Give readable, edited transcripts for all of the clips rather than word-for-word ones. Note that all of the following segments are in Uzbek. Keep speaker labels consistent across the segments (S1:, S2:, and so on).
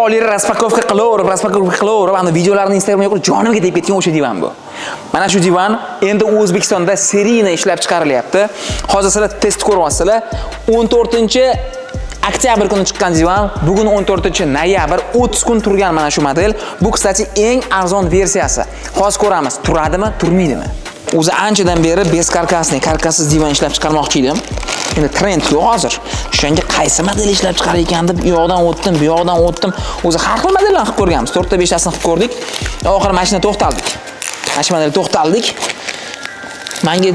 S1: Xitoyliklar распаковка qilaverib, распаковка qilaverib, ana videolarni Instagramga qo'yib jonimga tegib ketgan o'sha divan bu. Mana shu divan endi O'zbekistonda серийно ishlab chiqarilyapti. Hozir sizlar test ko'ryapsizlar. 14-oktyabr kuni chiqqan divan, bugun 14-noyabr, 30 kun turgan mana shu model. Bu, кстати, eng arzon versiyasi. Hozir ko'ramiz, turadimi, turmaydimi? O'zi anchadan beri бескаркасный, karkassiz divan ishlab chiqarmoqchi edim. Endi trend yo'q hozir. O'shanga qaysi model ishlab chiqar ekan deb u yoqdan o'tdim, bu yoqdan o'tdim. O'zi har xil modellarni qilib ko'rganmiz. 4 ta 5 tasini qilib ko'rdik. Oxiri mana shunda to'xtaldik. Mana shu modelga to'xtaldik. Manga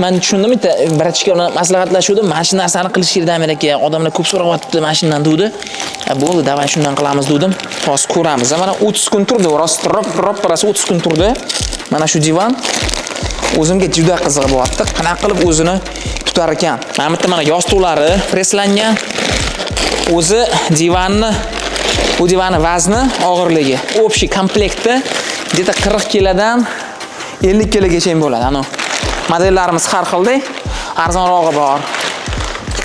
S1: man tushundim, bitta братишка bilan maslahatlashuvdim. Mana shu narsani qilish kerak, Damir aka. Odamlar ko'p so'rayapti mana shundan degdi. Bo'ldi, давай shundan qilamiz dedim. Hozir ko'ramiz. Mana 30 kun turdi, rost ro'p rosa 30 kun turdi. Mana shu divan o'zimga juda qiziq bo'lyapti. Qanaqa qilib o'zini tutar ekan? Mana bu yerda mana yostiqlari presslangan. O'zi divanni, bu divanni vazni, og'irligi общий komplektda где-то 40 kilodan 50 kilogacha bo'ladi. Ano modellarimiz har xilda, arzonrog'i bor,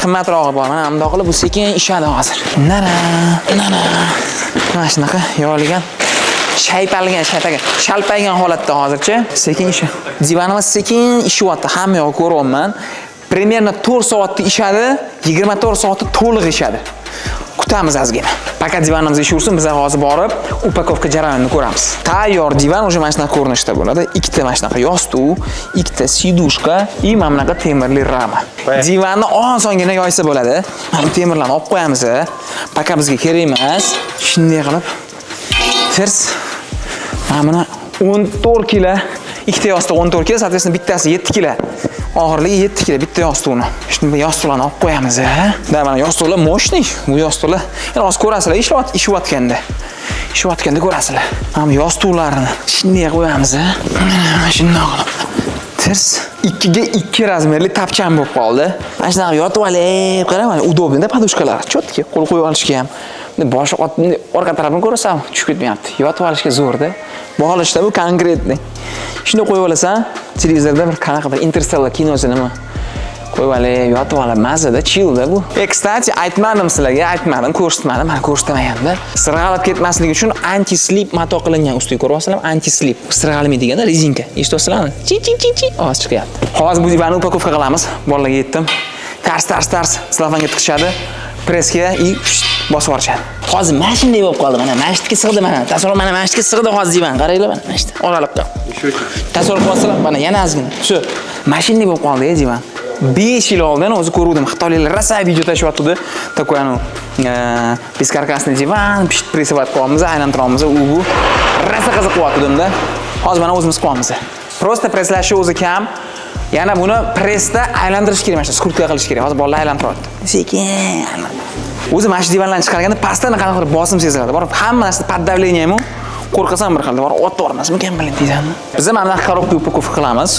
S1: qimmatrog'i bor. Mana bundoq qilib bu sekin ishadi hozir. Nana, nana. Mana shunaqa yoyilgan, shaypalgan, shaypagan, shalpaygan holatda hozircha sekin ishi. Divanimiz sekin ishyapti, hamma yoqni ko'ryapman. Примерно 4 soatda ishadi, 24 soatda to'liq ishadi. Kutamiz ozgina. Пока divanimiz ishursin, biz hozir borib упаковка jarayonini ko'ramiz. Tayyor divan уже mana shunaqa ko'rinishda bo'ladi. Ikkita mana shunaqa yostiq, ikkita сидушка и mana bunaqa temirli rama. Divanni osongina yoysa bo'ladi. Mana bu temirlarni olib qo'yamiz. Пока bizga kerak emas. Shunday qilib ters mana buni 14 kilo, ikkita yostiq 14 kilo, соответственно, bittasi 7 kilo. Og'irligi 7 kilo bitta yostiqni. Shuni yostiqlarni olib qo'yamiz, a. Да, mana yostiqlar мощный. Bu yostiqlar, yana hozir ko'rasizlar, ishlayotganda. Ishlayotganda ko'rasizlar. Mana bu yostiqlarni shunday qo'yamiz, a. Mana shundoq qilib. Ters 2 ga 2 размер li tapcham bo'lib qoldi. Mana shunaqa yotib olib, qarang, mana удобный da подушка lar. Чётко qo'l qo'yib olishga ham. Boshi orqa tarafini ko'rasam, tushib ketmayapti. Yotib olishga zo'rda. Bog'lashda bu конкретный. Shuni qo'yib olasan, televizorda bir qanaqa bir Interstellar kinosi nima qo'yib olib, yotib olib, mazada, chill da bu. E, кстати, aytmadim sizlarga, aytmadim, ko'rsatmadim, mana ko'rsatmayapti. Sirg'alib ketmasligi uchun anti-slip mato qilingan ustiga, ko'ryapsizlarmi? Anti-slip. Sirg'almaydiganda rezinka. Eshityapsizlarmi? Chi chi chi chi ovoz chiqyapti. Hozir bu divanni упаковка qilamiz. Bolalarga yetdim. Tars tars tars sellofanga tiqishadi. Pressga и bosib yuborishadi. Hozir mana shunday bo'lib qoldi. Mana mana shu yerga sig'di mana. Tasavvur, mana mana shu yerga sig'di hozir divan. Qaranglar, mana mana shu yerda. Oraliqqa. Tasavvur qilyapsizlar, mana yana ozgina. Shu mana shunday bo'lib qoldi divan. 5 yil oldin o'zi ko'ruvdim, xitoyliklar rosa video tashlayotgandi. Такой, anu, бескаркасный divan, pisht прессовать qilyapmiz, aylantiramiz, u bu. Rosa qiziq qilyotgandimda. Hozir mana o'zimiz qilyapmiz. Просто presslashi o'zi kam. Yana buni pressda aylantirish kerak, mana shu скрутка qilish kerak. Hozir bolalar aylantiryapti. Sekin. O'zi mana shu divanlarni chiqarganda pastdan qanaqadir bosim seziladi. Borib hamma narsa под давлением, qo'rqasan bir xilda, borib otib yubormasmikan, bilin deysan. Biz mana bunaqa коробка упаковка qilamiz.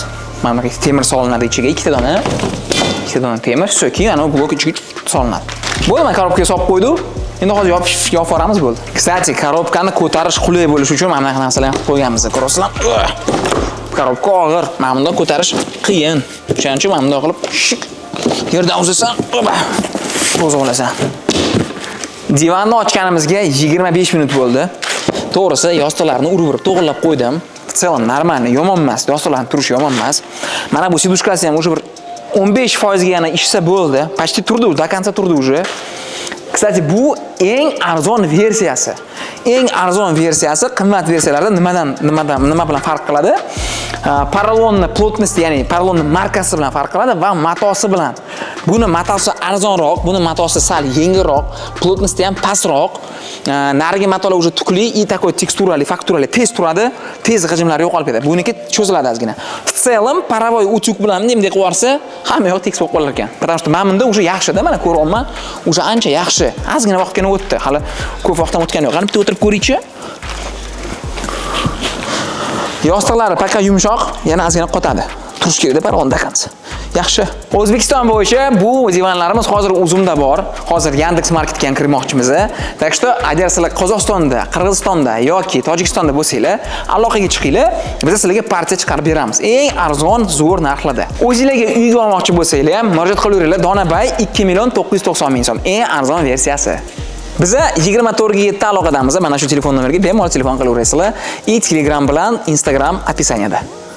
S1: Mana bunaqa temir solinadi ichiga, ikkita dona. Ikkita dona temir, всё, keyin ana blok ichiga solinadi. Bo'ldi, mana коробка ga solib qo'ydik. Endi hozir yopib yopib yuboramiz, bo'ldi. Кстати, коробка ni ko'tarish qulay bo'lishi uchun mana bunaqa narsalarni qilib qo'yganmiz. Ko'rasizlar? Коробка og'ir. Mana bundoq ko'tarish qiyin. O'shaning uchun mana bundoq qilib shik yerdan uzasan, opa, o'zi olasan. Divanni ochganimizga 25 minut bo'ldi. To'g'risi, yostiqlarni urib-urib to'g'irlab qo'ydim. В целом нормально, yomon emas. Yostiqlarning turishi yomon emas. Mana bu сидушка si ham уже bir 15% ga yana ishsa bo'ldi. Почти turdi, до конца turdi уже. Кстати, bu eng arzon versiyasi. Eng arzon versiyasi qimmat versiyalardan nimadan nima bilan farq qiladi? Porolonni плотности, ya'ni porolonni markasi bilan farq qiladi va matosi bilan. Buni matosi arzonroq, buni matosi sal yengilroq, плотности ham pastroq. Narigi matolar уже tukli и такой teksturali, fakturali, tez turadi, tez g'ijimlari yo'qolib ketadi. Buniki cho'ziladi ozgina. В целом, паровой утюг bilan bunday qilib yuborsa, hamma yoq tekis bo'lib qolar ekan. Потому что mana bunda уже yaxshi-da, mana ko'ryapman, уже ancha yaxshi. Ozgina vaqtgina o'tdi. Hali ko'p vaqt ham o'tgani yo'q. Qani, bitta o'tirib ko'ringchi. Yostiqlari пока yumshoq, yana ozgina qotadi. Turish kerakda parvon до конца. Yaxshi. O'zbekiston bo'yicha bu divanlarimiz hozir Uzumda bor. Hozir Yandex Marketga ham kirmoqchimiz. Так что, agar sizlar Qozog'istonda, Qirg'izistonda yoki Tojikistonda bo'lsanglar, aloqaga chiqinglar, biz sizlarga partiya chiqarib beramiz. Eng arzon, zo'r narxlarda. O'zingizlarga uyga olmoqchi bo'lsanglar ham murojaat qilaveringlar. Donabay 2 million 990 ming so'm. Eng arzon versiyasi. Biza 24 ga 7 aloqadamiz. Mana shu telefon nomeriga bemalol telefon qilaverasizlar. И Telegram bilan Instagram описание da.